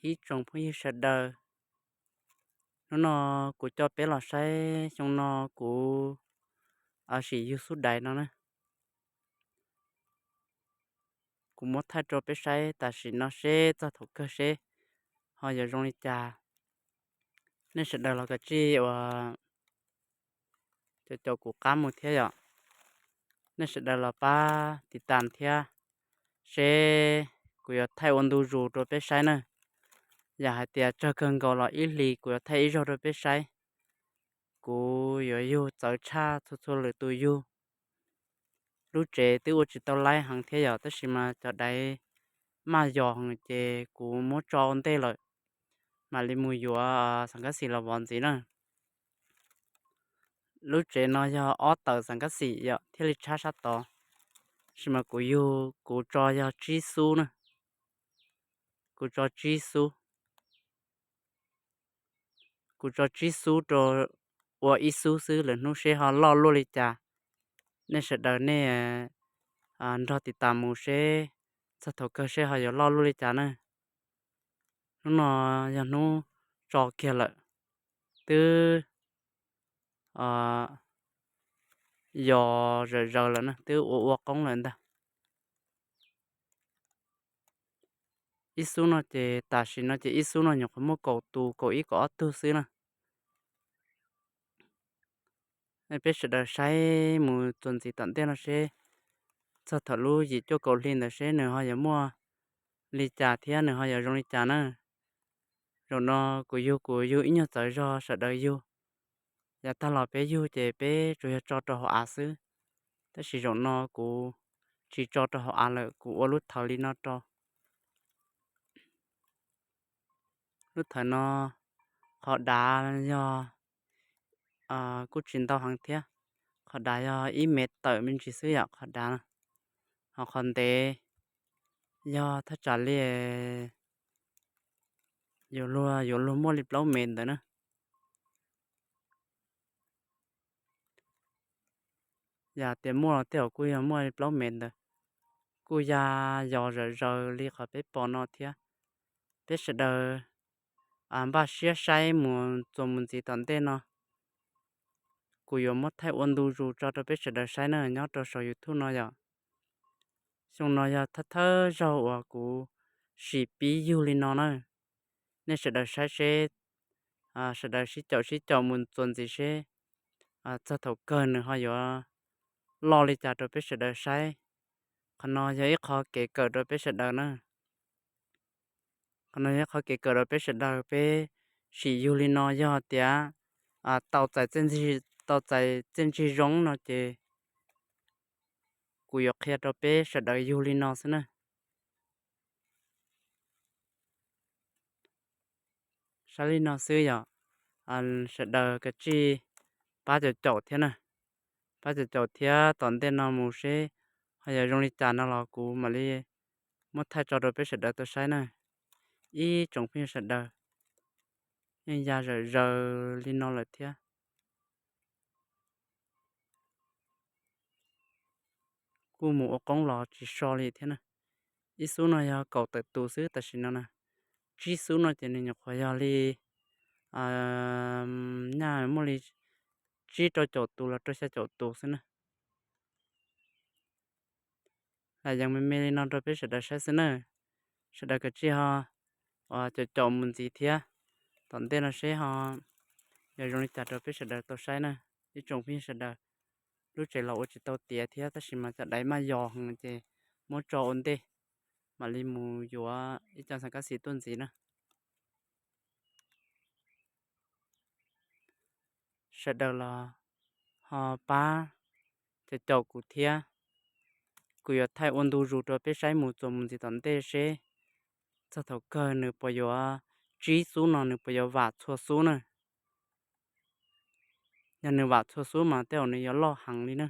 Ib tsoom phooj ywg sawv daws, hnub no kuv coj peb los saib xyoo no kuv sim yug xub daiv no na. Kuv muab thaij rau peb saib tam sim no seb txog thaum kawg seb ho yuav zoo li cas. Nej sawv daws los kav tsij ua caum caum kuv qab mus thiab yom. Nej sawv daws los pab tiv tas thiab seb kuv yuav thaij ua ntu zus rau peb saib na. Yam hais tias tsawg kawg nkaus los ib hlis kuv yuav thaij ib zaug rau peb saib. Kuv yuav yug txawv tshaj txhua txhua lwm tus yug. Lub tsev twb ua tsis tau laib heev thiab yom, tab sis mas cov daiv maj yos heev ces kuv muab tso ua ntej lawm, mam li mus yuav xam kab xis los vov ntxiv na. Lub tsev no yog ob tawm xam kab xis yom thiaj li tshab sab tod, tab sis mas kuv yug kuv tso yog tsib xub na. Kuv tso tsib xub. Kuv tso tsib xub rau ua ib xub xwb, lwm hnub seb ho loj luaj li cas. Nej sawv daws nej nrog tiv tas mus seb txog thaum kawg seb ho yuav loj luaj li cas na. Hnub no yog hnub tso kiag lawm, twb yos zawm zaws lawm na, twb ua ua qoob lawm ntag. Ib xub no ces tam sim no ces ib xub no nyuam qhuav muaj kaum tus, kaum ib kaum ob tug xwb na. Peb sawv daws saib mus txuas ntxiv tom ntej no seb txog thaum lub yim cuaj kaum hli ntawd seb nws ho yuav muaj li cas thiab nws ho yuav zoo li cas na. Zaum no kuv yug kuv yug ib nyuag txawv zog sawv daws yug. Yav tag los peb yug ces peb tsuas yog tso rau hauv av xwb, tab sis zaum no kuv tsis tso rau hauv av lawm, kuv ua lub thawv li no rau. Lub thawv no qhov dav yog kuj tsis ntau heev thiab, qhov dav yog ib mev tawm me ntsis xwb yom qhov dav na. Ho qhov ntev yog thaj tsam li yuav luag yuav luag muaj li plaub mev ntawd na. Yam tias muaj los tej zaum kuj yog muaj li plaub mev ntawd, kuj ya yos zawm zaws li qhov peb pom no thiab. Peb sawv daws npaj siab saib mus txuas mus ntxiv tom ntej no. Kuv yuav muab thaij ua ntu zus tso rau peb sawv daws saib na nyob rau saum YouTube no yom. Xyoo no yog thawj thawj zaug uas kuv sim pib yug li no na. Nej sawv daws saib seb, sawv daws sib caum sib caum mus txuas ntxiv seb txog thaum kawg nws ho yuav loj li cas rau peb sawv daws saib. Qhov no yog ib qho kev kawm rau peb sawv daws na. Qhov no yog ib qho kev kawm rau peb sawv daws, peb sim yug li no yog tias tau txais txiaj ntsig zoo no ces kuv yuav qhia rau peb sawv daws yug li no xwb na. Saib li no xwb yom, sawv daws kav tsij pab caum caum thiab na, pab caum caum thiab tom ntej no mus seb ho yog zoo li cas no los kuv mam li muab thaij tso rau peb sawv daws tau saib na. Ib tsoom phooj ywg sawv daws, yeej ya zawm zaws li no lawm thiab. Kuj mus ua qoob los tsis so li thiab na. Ib xub no yog kaum tawm tus xwb tam sim no na, tsib xub no ces nws nyuam qhuav yog li nyaj muaj li tsib rau caum tus los rau xya caum tus xwb na. Lam yees me me li no rau peb sawv daws saib xwb na. Sawv daws kav tsij ho caum caum mus ntxiv thiab, tom ntej no seb ho yog zoo li cas rau peb sawv daws tau saib na. Ib tsoom phooj ywg sawv daws, lub tsev los ua tsis tau tiav thiab tab sis mas cov daiv maj yos heev ces muab tso ua ntej, mam li mus yuav ib co xam kab xis tuaj ntxiv na. Sawv daws los ho pab caum caum kuv thiab. Kuv yuav thaij ua ntu zus rau peb saib mus txuas mus ntxiv tom ntej seb txog thaum kawg nws puas yuav, tsib xub no nws puas yuav vam txhua xub na. Yog nws vam txhua xub mas tej zaum nws yuav loj heev li na.